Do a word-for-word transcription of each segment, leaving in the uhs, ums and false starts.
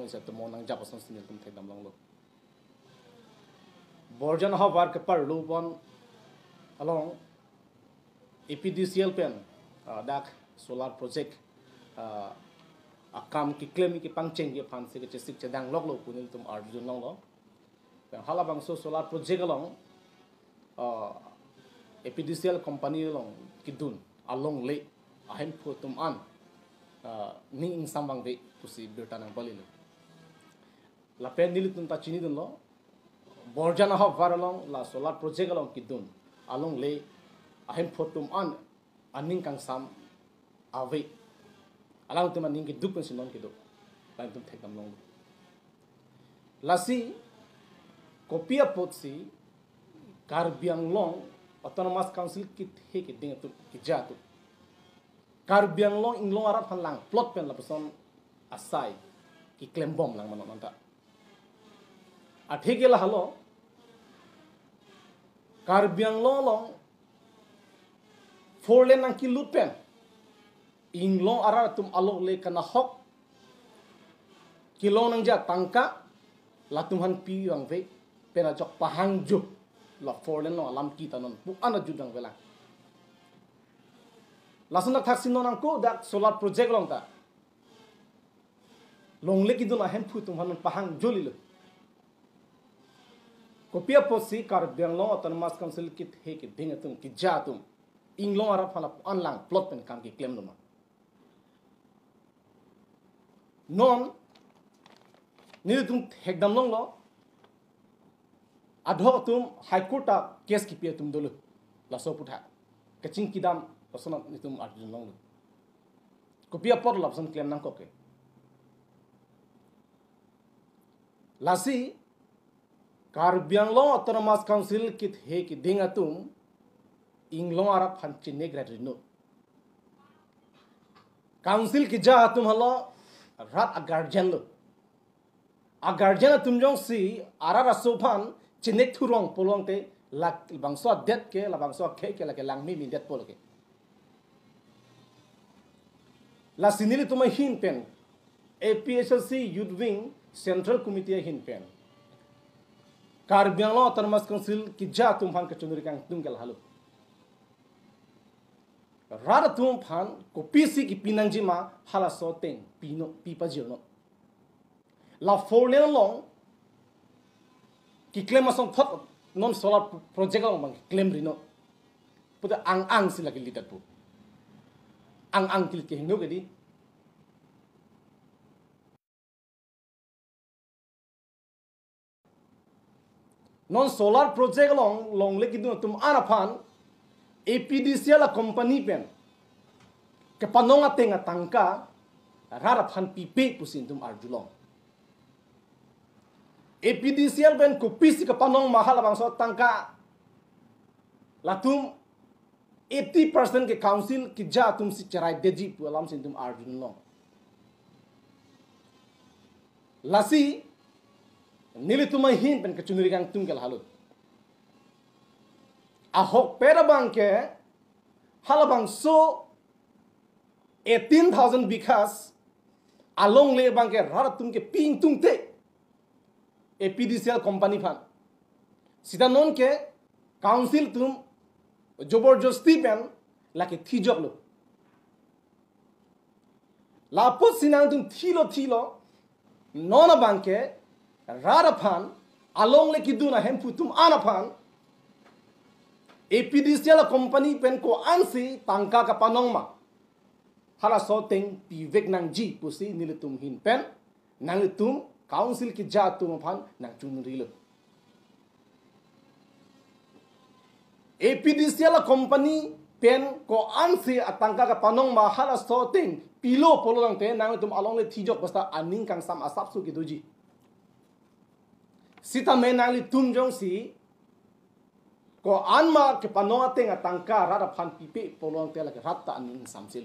Setomo nangjap asonsi nelitum thekdam longlo. Borjan ahavar keparlo pon along A P D C L pen, ah, dak solar project, ah, akam keklem kepangcheng ke aphansi kechesik chedang loklo pu nelitum arjulonglo. Pen halabangso solar project along, ah, A P D C L company along kedun alongle ahemphu atum an, ah, ning ingsam vangve pusi birta nangpalilo. Lapen nelitum ta chinidunlo, Borjan ahavar along la solar project along kedun alongle ahemphu atum an aning kangsam ave. Alangtum aning keduk pensi non kedo. Alangtum thekdam longlo. Lasi kopi apotsi Karbi Anglong Autonomous Council kethe keding atum, keja atum, Karbi Anglong inglong arat aphan langplot pen lapuson asai keklembom lang mano nanta. Atheke lahelo, Karbi Anglong along four lane nangkelut pen inglong arat atum alongle kanahok kelong nangji atangka latum aphan pi vangve, pen ajok pahangjo, la four lane along alam kita non pu an ajut vangvelang. Lason dak thaksi non angko dak solar project along ta longle kedun ahemphu atum aphan pahangjo lilo. Kopi apotsi Karbi Anglong Autonomous Council kethe keding atum, keja atum, inglong arat aphan lapu-an langplot pen kam keklem doma. Non nelitum thekdam longlo, adhok atum High Court ta case kepi atum dolo. Laso aputhak kachingkidam lason nelitum arjulonglo. Kopi apot lapuson klem nangkok ke. Lasi Karbi Anglong Autonomous Council kethe keding atum inglong arat aphan chinegret rino. Council keja atum halo rat a-guardian lo. A-guardian atum jongsi arat aso aphan chinek thurong pulote labangso adet ke, labangso akhei ke lake langmemidet pulo ke. Lasi nelitum ahin pen, A P H L C Youth Wing Central Committee ahin pen Karbi Anglong Autonomous Council keja atum aphan kachiningri kangtung ke lahelo. Rat atum aphan kopisi kepi nangjima halaso ateng pino, pi pajirno. La four lane along keklem asonthot non solar pro-, project along abang keklem rino. Puta ang-ang si lake lidat pu. Ang-ang kilit kehingno kedi. Non solar project along longle kedun atum an aphan A P D C L a-company pen kepanong ateng atangka rat aphan pipe pusi nelitum arjulong. A P D C L pen kopisi kepanong ma halabangso atangka, latum eighty percent ke council keja atum si cheraidetji pu alamsi nelitum arjulong. Lasi nelitum ahin pen kachiningri kangtung ke lahelo. Ahokpet abang ke halabangso eighteen thousand bighas alongle abang ke rat atum kepi ingtungte A P D C L company aphan. Sita non ke council atum joborjosti pen lake thijoklo. Lapotsi nangtum thilo thilo, non abang ke rat aphan, alongle kedun ahemphu atum an aphan A P D C L a-company pen ko-ansi tangka kepanong ma, halaso ateng pivek nangji pusi nelitum ahin pen nanglitum council keja atum aphan nangchiningrilo. A P D C L a-company pen ko-ansi atangka kepanong ma halaso ateng pilo pulo tangte nanglitum alongle thijok basta aning kangsam asapso kedoji. Sitame nanglitum jongsi ko-an ma kepanong ateng atangka rat aphan pipe pulo tangte lake rat ta aning ingsamse.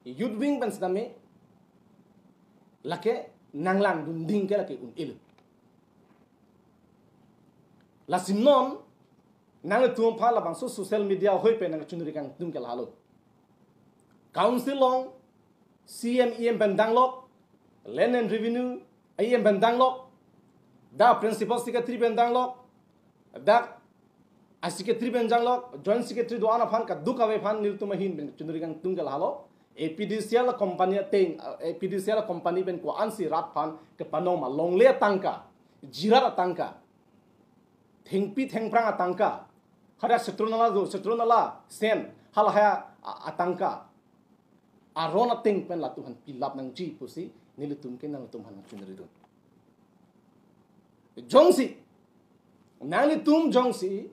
Youth Wing pen sitame lake nanglangdunding ke lake un-elo. Lasi non nanglitum aphan labangso social media ahoi pen nangchiningri kangtung ke lahelo. Council along C M E M pen danglok, Land and Revenue E M pen danglok, dak Principal Secretary pen danglok, dak a Secretary pen danglok, Joint Secretary do-an aphan kadokave aphan nelitum ahin pen choningri kangtung ke lahelo. A P D C L company ateng, A P D C L company pen ko-ansi rat aphan kepanong ma longle atangka, jirat atangka, thengpi thengphrang atangka, hadak Setro Nala do, Setro Nala sen, halahai a-, atangka, aron ateng pen latum aphan pilap nangji pusi nelitum ke nangtum aphan choningridun. Jongsi nanglitum jongsi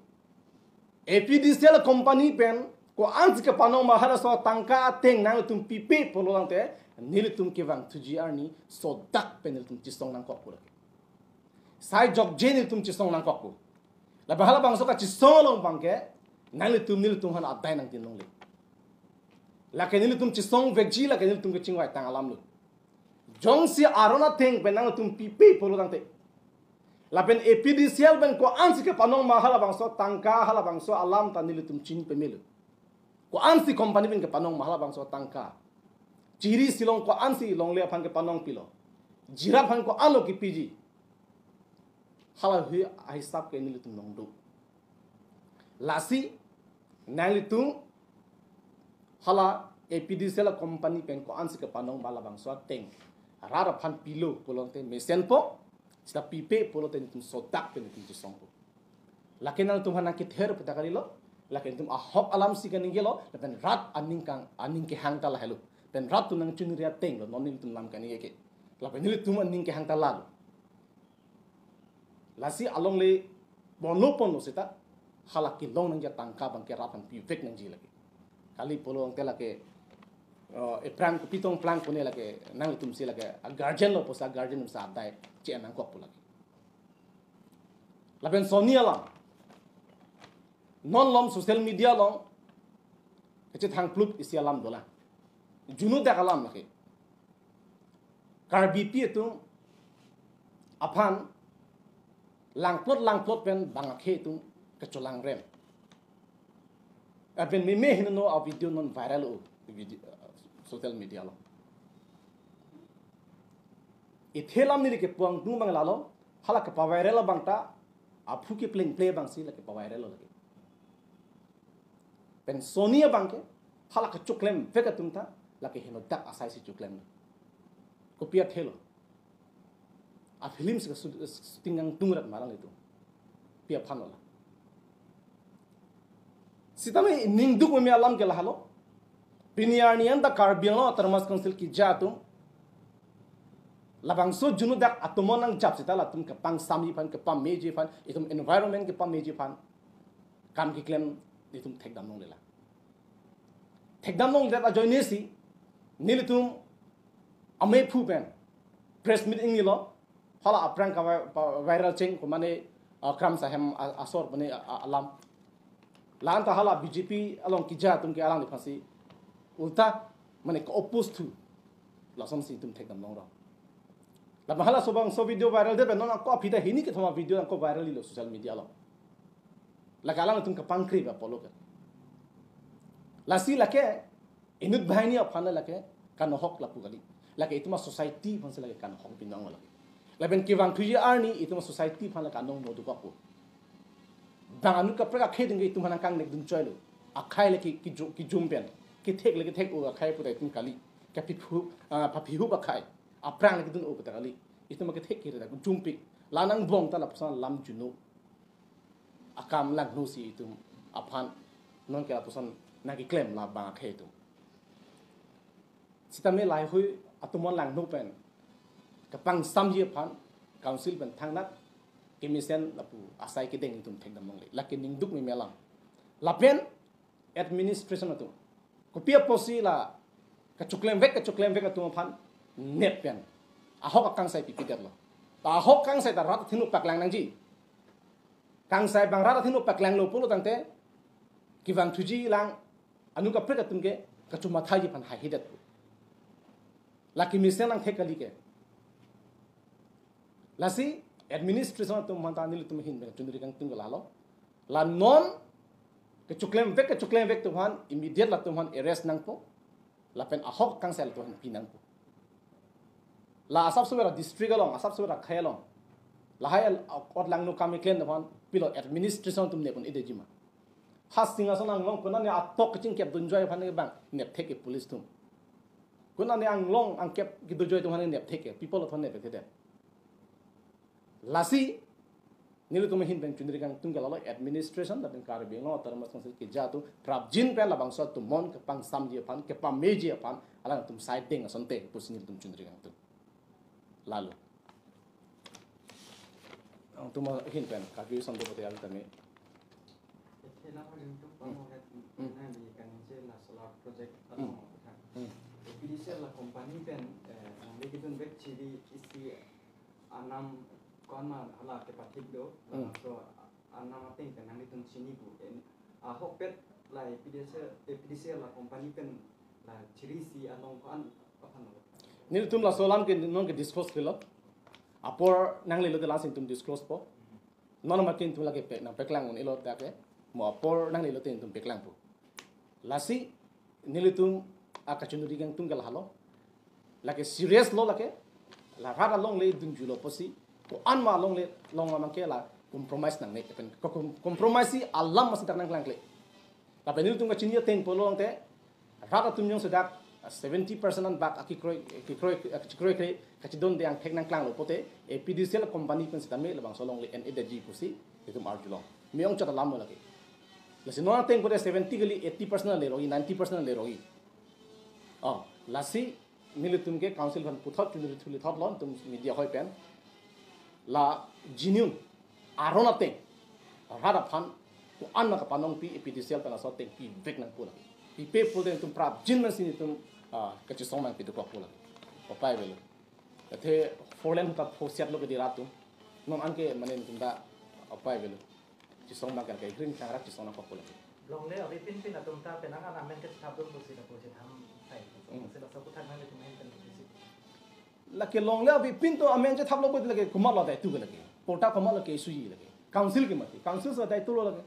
A P D C L company pen ko-ansi kepanong ma halaso atangka ateng nanglitum pipe pulo tangte, nelitum kevangthuji arni sodak pen nelitum chesong nangkok pu lake. Sai jokje nelitum chesong nangkok pu. Lapen halabangso kachesong along abangke nanglitum nelitum aphan adai nangtin longle. Lake nelitum chesong vekji, lake nelitum kechingvai tang alam lo. Jongsi aron ateng pen nangtum pipe pulo tangte, lapen A P D C L pen ko-ansi kepanong ma halabangso atangka, halabangso alam ta nelitum chini pemelo. Ko-ansi company pen kepanong ma halabangso atangka, chiri silong ko-ansi longle aphan kepanong pilo, jirat aphan ko-anlo kepiji, halahui ahisap ke nelitum longdo. Lasi nanglitum hala A P D C L company pen ko-ansi kepanong ma labangso ateng rat aphan pilo pulo tangte mesenpo, seta pipe pulo tangte nelitum sodak pen nelitum chesongpo. Lake nangtum aphan nangkether pu ta kalilo, lake nelitum ahok alamsi kaningkelo, lapen rat aning kang, aning kehang ta lahelo. Pen rat atum nangchoningri ateng lo, non nelitum lam kaningke. Lapen nelitum aning kehang ta lalo. Lasi alongle ponlo ponlo seta hala kelong nangji atangka abangke rat aphan pivek nangji lake. Kali pulo tangte lake, eh, ephrang kopi tong plang pune lake nangtumsi lake a guardian lo pusi a guardian atumsi adai che-en nangkok pu lake. Lapen soni alam, non lom social media along kachethang plup isi alam dolang. Juno dak alam lake. Karbipi atum aphan langplot langplot pen bang akhei atum kacholangrem. Lapen meme henono a video non viral o video, uh, social media along. Ithe lam neli kepu angdung abang lalo, hala kepaviral abang ta aphu keplengple abangsi la kepaviral lo lake. Pen soni abangke hala kechoklem vek atum ta lake henodak asaisi choklem. Kopi athelo? A film si shooting angdung rat marang itu. Pi aphan lo la? Sitame ningduk meme alam ke lahelo. Pini arni anta Karbi Anglong Autonomous Council keja atum labangso juno dak atomon nangjap seta latum kepangsamji aphan, kepameji aphan, itum environment kepameji aphan kam keklem itum thekdam longle la. Thekdam longledet ajoinesi nelitum amephu pen press meet ingnilo, hala aphrang kavi-, pa-, viral cheng ko mane, ah, kram sahem a-, asor mane a-, a-, alam. La-an ta hala B J P along keja atum ke alangliphansi ulta mane ke-oppose thu. Lasonsi itum thekdam longrong. Lapen halaso abangso video viral det pen non ako aphi ta hini kethom a video ako viral lo social media along. Lake alanglitum kepangkri ba pulo ke. Lasi lake inut banghini aphan lake kanohok lapu kali. Lake itum a society aphansi lake kanohok binong lake. Lapen kevangthuji arni itum a society aphan lake anong no dukok pu. Bang anu kaprek akhei ding itum aphan nangkangnekdun choilo. Akhei lake kiju-, kijum pen. Kethek lake kethek o akhei pu ta itum kali. Kaphihu, ah, paphihu akhei. Aphrang lake dun o pu ta kali. Itum kethek kiri ta jumpi. La nangbong ta lapuson lam juno akam langnosi itum aphan non ke lapuson nangkeklem la bang akhei itum. Sitame laheihui atomon langno pen kepangsamji aphan council pen thangnat kemesen lapu asai kedeng itum thekdam longle. Lake ningduk meme alam. Lapen administration atum kopi apotsi la kechoklem vek, kechoklem vek atum aphan nep pen ahok akangsai pipidetlo. Ta ahok akangsai ta rat athengno paklang nangji. Kangsai bang rat athengno paklanglo pulo tangte kevangthuji lang anu kaprek atum ke kachomathaji aphan haihedet pu. Lake mesen nangthek kali ke. Lasi administration atum aphan ta nelitum ahin pen choningri kangtung ke lahelo. La non kechoklem vek, kechoklem vek atum aphan immediate latum aphan arrest nangpo. Lapen ahok kangsai atum aphan pinangpo. La asapso ra district along, asapso ra khei along, lahai al-, ot langno kam keklem aphan pilo administration atum nepdun-edetji ma? Ha Singhason anglong konane atok kachingkep dunjoi aphan ke bang nepthek ke police atum. Konane anglong angkep kedunjoi atum aphan nepthek ke, people atum nepthek ke. Lasi nelitum ahin pen choningri kangtung ke lalo administration lapen Karbi Anglong Autonomous Council keja atum prapjin pen labangso atum mon kepangsamji aphan, kepameji aphan alangtum saideng asonte pusi nelitum choningri kangtung. Lalo. Nangtum ahin pen Karbi ason do pute alangtum tame. Ethela hajung tum Hmm. pamo het Hmm. nangli kaningje la solar project Hmm. along aphuthak. Hmm. A P D C L la company pen, eh, nangli kedun vek chiri isi anam ko-an ma hala kepathik do, Hmm. laso anam ateng pen nanglitum chinipo. En, ahokpet la A P D C L, A P D C L la company pen la chiri isi along ko-an aphan lo. Nelitum laso alam ke non ke disclose kilo. Apor nanglilote lasi netum disclose po. Non ma ke netum lake pek nangpeklang un-elo dak ke. Mo apor nanglilote netum peklangpo. Lasi nelitum akachoningri kangtung ke lahelo. Lake serious lo lake. La rat alongle dunjulo pusi. Ko-an ma alongle long ma ke la compromise nangne. Pen ko com-, compromise si alam masi dak nangklangkle. Lapen nelitum kachini ateng pulo tangte, rat atum jongsi dak seventy percent an bak akikroi, kikroi, akikroi kre, kachidonde angthek nangklanglo pute, A P D C L company pen sitame labangso alongle en-edetji pusi netum arjulong. Me-ongchot alam lo lake. Lasi non ateng pute seventy kali, eighty percent le rogi, ninety percent le rogi. Oh, lasi nelitum ke council aphan puthot choningri thuli thot lo, netum media hoi pen. La genuine aron ateng rat aphan ko-an ma kapanongpi A P D C L pen laso ateng pivek nangpo lake. Pipe pulote netum prapjin masi netum, ah, kachisong nangpi dokok po lake. Upai avelo. Athe four lane ahut ta phosiat lo kedi rat atum. Non anke mane netum ta upai avelo. Chisong abang ke hring changrak chisong nangkok pulo. Longle avepin pin atum ta penang an amen kachethapdun pusi lapu chetham sai. Hmm. Pusi laso aphuthak nanglitum ahin pen pusi. Lake longle avepin atum amen chethaplo pute lake komatlo adai tu ke lake. Patta komatlo ke issue ji lake. Council ke mati. Council si adai tu lo lake.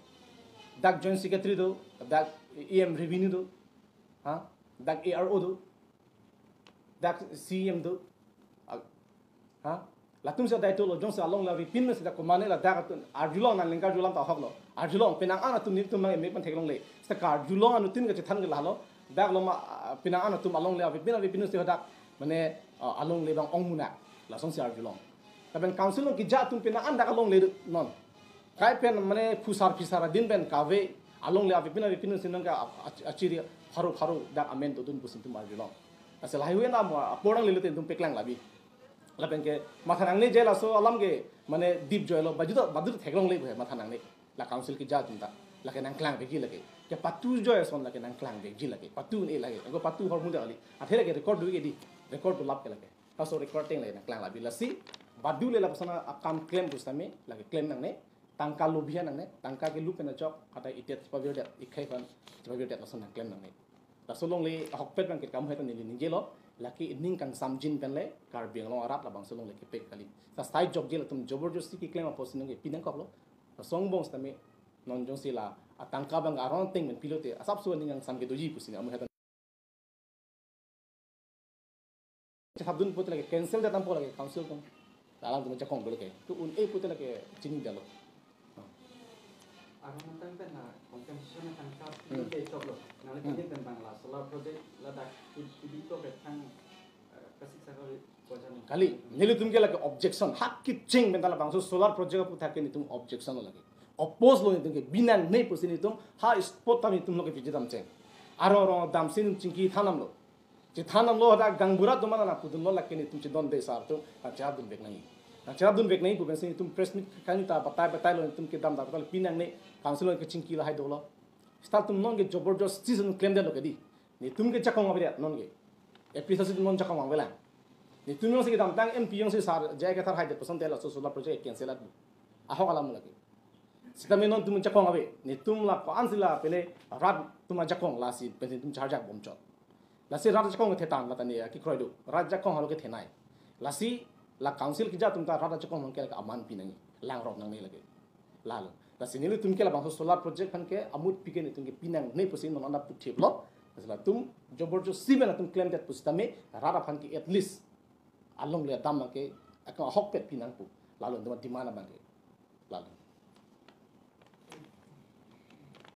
Dak joint secretary do, dak E M revenue do. Ha? Dak A R O do. Dak C E M do. Ag-, ha? Latum si adai tu lo, jongsi alongle avepin si dak komane ladak atum arjulong, nang lingkar julang ta ahok lo. Arjulong, penang an atum netum mang emek pen theklongle. Seta karjulong anuttin kachethan ke lahelo. Dak lo ma, ah, penang an atum alongle avepin avepin si hadak mane, ah, alongle abang ong munak. Lasonsi arjulong. Lapen council along keja atum penang an dak alongle non. Kai pen mane phusar phisar adin pen kave alongle avepin avepin si nang ka ap-, ach-, achiri pharo pharo dak amen dodun pusi netum arjulong. Lasi lahai hui na mo apor nanglilote netum peklang labi. Lapen ke matha nangne je laso alam ke mane dipjoi lo, badu ta, badu ta theklongle pu he matha nangne. La council keja atum ta. Lake nangklang vekji lake. Kepatujoi ason lake nangklang vekji lake. Patu un-e lake. Ako patu hormu da kali. Athe lake record do ke di. Record do lap ke lake. Laso record ateng lake nangklang labi lasi. Badu le lapuson akam klem pusitame. Lake klem nangne. Tangka lobhi nangne. Tangka ke lup pen ajok. Kata itet chepavirdet. Ikhai aphan chepavirdet lason nangklem nangne. Laso alongle ahokpet abang ke kam heta neli ningjelo, lake ning kangsamjin pen le, Karbi Anglong arat labangso alongle kepek kali. Sa sai jokje latum joborjosti keklem apotsi nangkepi nangkoklo. Laso angbong sitame, non jongsi la, atangka abang aron ateng pen pilote, asapso ning kangsam kedoji pusi amu heta. Chethapdun pute lake cancel det nangpo lake council atum. Alangtum ajakong do lake. Tu un-e pute lake chinidetlo. Aron ateng pen na compensation atangka Hmm. pute choklo. Nang Hmm. lake pen bang la solar project ladak ki-, kibito ke thang, eh, kasik sakali pojan. Kali, nelitum ke lake objection. Hak kecheng pen ta labangso solar project aphuthak ke netum objection lo lake. Oppose lo netum ke binangne pusi netum ha spot ta netum lo ke piji damcheng. Aro aro damsi netum chingki than damlo. Chethan damlo hadak gaonbura atum aphan nangpudunlo lake netum chedonde sar atum nangchedondun vek nangji. Nangchedondun vek nangji pu pensi netum press meet kani ta batai batai lo netum kedam ta batai lo pinangne council along kechingki lahai dolo. Seta netum non ke joborjosti si netum klemdetlo ke di. Netum ke jakong avedet non ke. A P H L C atum non jakong avelang. Netum jongsi kedamtang M P jongsi sar J I Kathar haidet puson te laso solar project cancel at bu. Ahok alam lake. Sitame non netum jakong ave. Netum la ko-ansi la pele rat atum ajakong lasi pensi netum charjak bomchot. Lasi rat ajakong kethe tang la tani ya kekroi do. Rat ajakong halo kethenei. Lasi la council keja atum ta rat ajakong abang ke lake aman pi nangji. Langrok nangne lake. Lalo. Lasi nelitum ke labangso solar project aphan ke amut pi ke netum ke pinangne pusi non anda puthip lo. Lasi latum joborjosti pen latum klemdet pusitame rat aphan ke at least alongle dam abangke akam ahokpet pinangpo. Lalo demand abangke. Lalo.